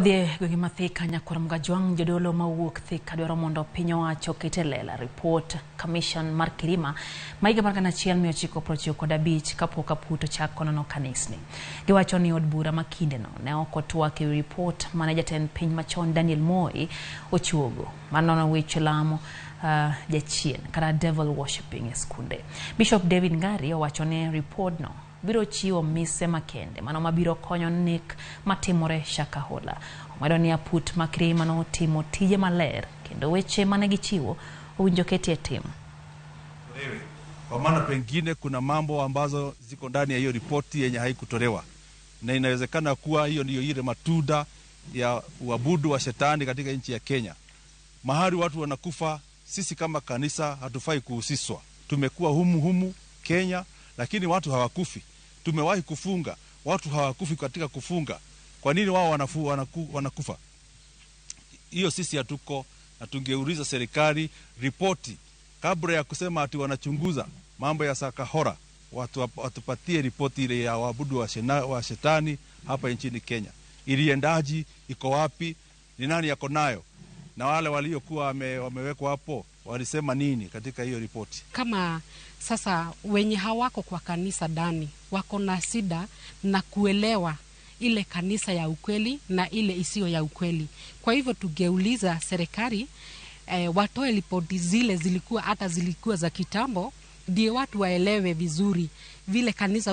Dhi e gwenge ma Thika, Nyakwar Mgajwang' jodolo mawuok Thika dwaro mondo piny owacho oket e lela ripot commission mar Kirima ma higa mar 1995 kapok Aput ochako nono kanisni. Giwacho ni od bura ma kindeno ne ok otwak e wi ripot mane jatend piny machon Daniel Moi ochuogo mar nono weche lamo jachien kata devil worshipping e skunde. Bishop David Ngari owacho ni ripodno biro chiwo mise makende mano mabiro konyo nek matimore Shakahola. Omedo ni Aput ma Kirima notimo tije maler kendo weche mane gichiwo owinjo keti e tim. Kwa maana pengine kuna mambo ambazo ziko ndani ya hiyo ripoti yenye haikutolewa, na inawezekana kuwa hiyo ndiyo ile matunda ya uabudu wa shetani katika nchi ya Kenya. Mahali watu wanakufa, sisi kama kanisa hatufai kuhusishwa. Tumekuwa humu humu Kenya, lakini watu hawakufi. Tumewahi kufunga, watu hawakufi katika kufunga. Kwa nini wao wanakufa? Hiyo sisi hatuko, na tungeuliza serikali ripoti kabla ya kusema ati wanachunguza mambo ya Shakahola, watu watupatie ripoti ile ya waabudu wa shetani hapa nchini Kenya. Iliendaji, iko wapi, ni nani yako nayo, na wale waliokuwa wamewekwa hapo walisema nini katika hiyo ripoti? Kama sasa wenye hawako kwa kanisa ndani wako na shida na kuelewa ile kanisa ya ukweli na ile isiyo ya ukweli. Kwa hivyo tungeuliza serikali watoe ripoti zile zilikuwa hata zilikuwa za kitambo, ndio watu waelewe vizuri vile kanisa